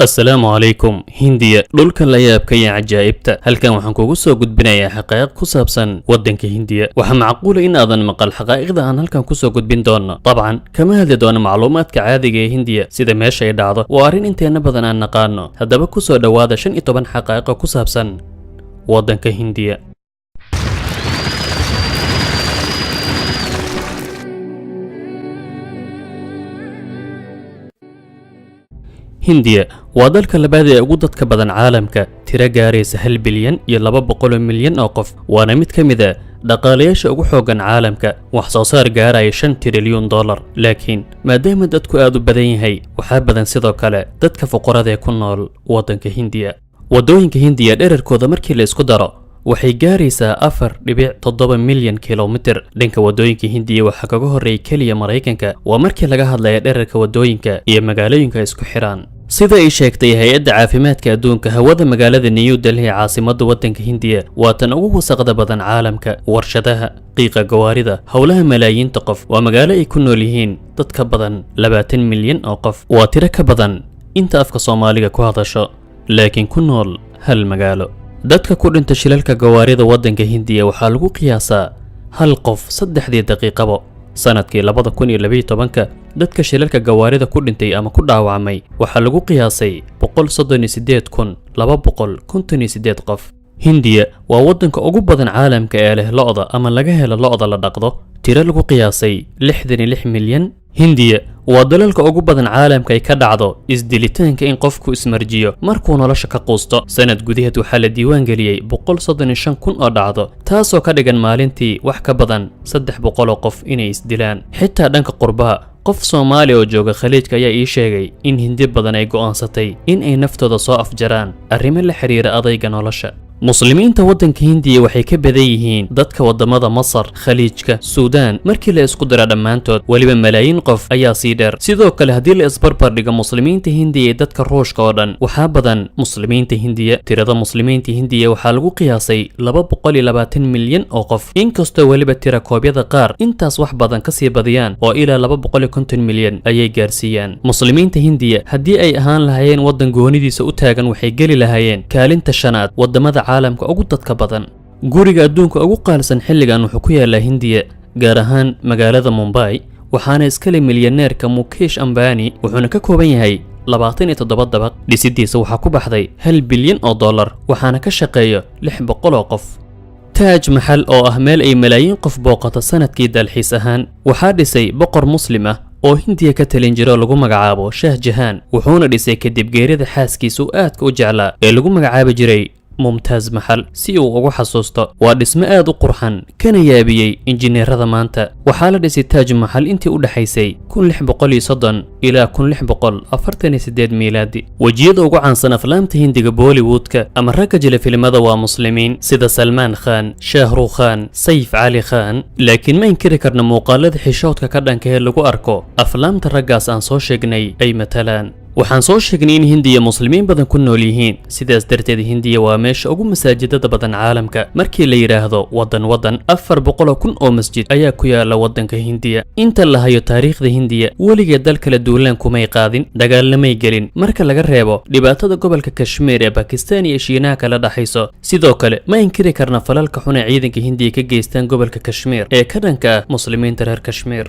Assalaamu calaykum. Hindiya, dhulka la yaabka iyo cajaa'ibta. Halkan waxaan kugu soo gudbinayaa xaqaa'iq ku saabsan waddanka Hindiya. Waxaa macquula in aadan maqal xaqaa'iqda aan halkan kusoo gudbin doono. Dabcan kama hadli doono macluumaadka caadiga ee Hindiya, sida meesha ay dhacdo. Waa arrin inteena badan aan naqaano. Haddaba kusoo dhowaada 15 xaqaa'iqo ku saabsan waddanka Hindiya. Hindiya waa dalka labaad ee ugu dadka badan caalamka, tiro gaaraysa 1 bilyan iyo 200 milyan oo qof, waana mid ka mid a dhaqaalayaasha ugu xooggan caalamka, wax soo saar gaaraya $5 trilyan. Laakiin maadaama dadku aad u badan yahay, waxaa badan sidoo kale dadka fuqarada ee ku nool waddanka Hindiya. Waddooyinka Hindiya dherarkooda markii la isku daro waxay gaaraysaa 4.7 milyan kilomitir. Dhanka waddooyinka Hindiya waxaa kaga horreeyay keliya Maraykanka, waa markii laga hadlaya dherarka waddooyinka iyo magaalooyinka isku xidhaan. Sida ay sheegtay Hay-adda Caafimaadka Adduunka, hawada magaalada New Delhi, caasimadda waddanka Hindiya, waa tan ugu wasaqda badan caalamka. Warshadaha, qiiqa gawaarida, howlaha malaayiinta qof. Waa magaalo ay ku nool yihiin dad ka badan 20 milyan oo qof. Waa tiro ka badan inta afka Soomaaliga ku hadasho, laakiin ku nool hal magaalo. Dadka ku dhinta shilalka gawaarida waddanka Hindiya waxaa lagu qiyaasaa hal qof saddexdii daqiiqabo. Sanadkii 2012-ka, dadka shilalka gawaarida ku dhintay ama ku dhaawacmay waxaa lagu qiyaasay 138,258 qof. Hindiya waa waddanka ugu badan caalamka ee leh lo'da ama laga helo lo'da la dhaqdo, tiro lagu qiyaasay 66 milyan. Hindiya waa dalalka ugu badan caalamka ay ka dhacdo isdilitaanka, in qofku ismarjiyo markuu nolosha ka quusto. Sanad gudaheed waxaa la diiwaan geliyey 135,000 oo dhacdo, taasoo ka dhigan maalintii wax ka badan 300 oo qof inay isdilaan. Xitaa dhanka qurbaha, qof Soomaali oo jooga Khaliijka ayaa ii sheegay in Hindi badan ay go'aansatay in ay naftooda soo afjaraan arrimo la xiriira adayga nolosha. Muslimiinta waddanka Hindiya waxay ka badan yihiin dadka waddamada Masar, Khaliijka, Suudaan markii la isku dira dhammaantood. Weliba malaayiin qof ayaa sii dheer. Sidoo kale, haddii la isbarbar dhigo muslimiinta Hindiya iyo dadka Ruushka oo dhan, waxaa badan muslimiinta Hindiya. Tirada muslimiinta Hindiya waxaa lagu qiyaasay 220 milyan oo qof, inkastoo weliba tira koobyada qaar intaas wax badan kasii badiyaan oo ilaa 250 milyan ayay gaarsiiyaan. Muslimiinta Hindiya haddii ay ahaan lahaayeen waddan goonidiisa u taagan, waxay geli lahaayeen kaalinta shanaad waddamada caalamka ugu dadka badan. Guriga adduunka ugu qaalisan xilligan wuxuu ku yaalaa Hindiya, gaar ahaan magaalada Mumbai, waxaana iskale milyaneerka Mukesh Ambani, wuxuuna ka kooban yahay 27 dabaq. Dhisidiisa waxaa ku baxday $1 bilyan, waxaana ka shaqeeya 600 oo qof. Taaj Maxal oo ah meel ay malaayiin qof booqato sanadkii dalxiis ahaan, waxaa dhisay boqor Muslim ah oo Hindiya ka talin jiro oo lagu magacaabo Shaah Jahaan, wuxuuna dhisay kadib geerida xaaskiisa uu aadka u jeclaa ee lagu magacaabi jiray Mumtaaz Maxal, si uu ugu xasuusto. Waa dhismo aad u qurxan, kana yaabiyey injineerada maanta. Waxaa la dhisay Taaj Maxal intii u dhexaysay 1630 ilaa 1648 miilaadi. Wejiyada ugu caansan aflaamta Hindiga, Bollywoodka ama ragga jila filimada, waa Muslimiin, sida Salmaan Khan, Shahrukh Khan, Sayf Cali Khan. Laakiin ma inkiri karno muuqaalada xishoodka ka dhanka ee lagu arko aflaamta raggaas aan soo sheegnay ay matalaan. Waxaan soo sheegnay in Hindiya Muslimiin badan ku nool yihiin. Sidaas darteed, Hindiya waa meesha ugu masaajidada badan caalamka. Markii la yidhaahdo waddan waddan, 400,000 oo masjid ayaa ku yaala waddanka Hindiya. Inta la hayo taariikhda Hindiya, weligeed dal kale duulaan kumay qaadin, dagaalamay gelin, marka laga reebo dhibaatada gobolka Kashmiir ee Bakistan iyo Shiinaha kala dhaxayso. Sidoo kale ma inkiri karna falalka xun ee ciidanka Hindiya ka geystaan gobolka Kashmiir ee ka dhanka ah Muslimiinta reer Kashmiir.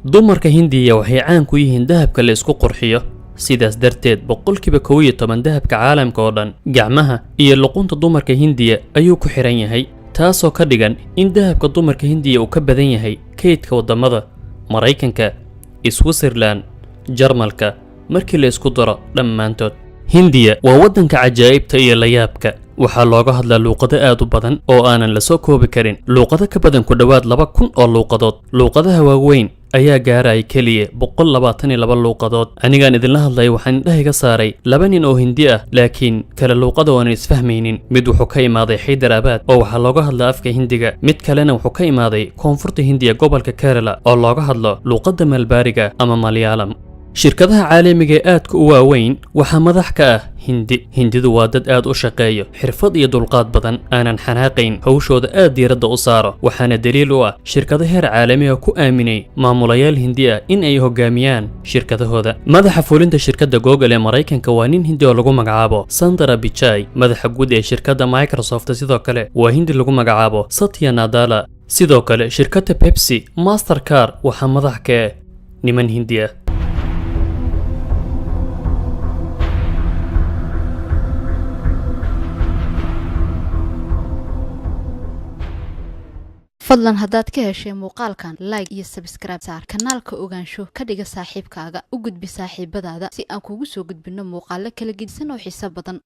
Dumarka Hindiya waxay caan ku yihiin dahabka la isku qurxiyo. Sidaas darteed, 11% dahabka caalamka oo dhan gacmaha iyo luqunta dumarka Hindiya ayuu ku xiran yahay, taasoo ka dhigan in dahabka dumarka Hindiya uu ka badan yahay kaydka waddamada Maraykanka, Switzerland, Jarmalka markii la isku daro dhammaantood. Hindiya waa waddanka cajaa'ibta iyo layaabka. Waxaa looga hadlaa luuqado aad u badan oo aanan la soo koobi karin, luuqado ka badan ku dhowaad 2000 oo luuqadood. Luuqadaha waaweyn ayaa gaaraya keliya 122 luuqadood. Anigaan idinla hadlaya waxaan indhahayga saaray laba nin oo Hindi ah, laakiin kale luuqada oonan isfahmaynin. Mid wuxuu ka imaaday Xaydarabad oo waxaa looga hadlaa afka Hindiga, mid kalena wuxuu ka imaaday koonfurta Hindiya, gobolka Kerala, oo looga hadlo luuqadda Malbaariga ama Malyaalam. Shirkadaha caalamiga ee aadka u waaweyn waxaa madax ka ah Hindi. Hindidu waa dad aad u shaqeeyo, xirfad iyo dulqaad badan, aanan xanaaqayn, hawshooda aad diiradda u saaro. Waxaana daliil u ah shirkado heer caalamiga ku aaminay maamulayaal Hindi ah in ay hogaamiyaan shirkadahooda. Madaxa fulinta shirkadda Google ee Maraykanka waa nin Hindi oo lagu magacaabo Sundar Pichai. Madaxa guud ee shirkadda Microsoft sidoo kale waa Hindi lagu magacaabo Satya Nadella. Sidoo kale shirkadda Pepsi, Mastercard waxaa madax ka ah niman Hindi ah. Fadlan haddaad ka heshay muuqaalkan, like iyo subscribe saar kanaalka Ogaansho. Ka dhiga saaxiibkaaga, u gudbi saaxiibadaada si aan kugu soo gudbinno muuqaalo kala gedisan oo xiiso badan.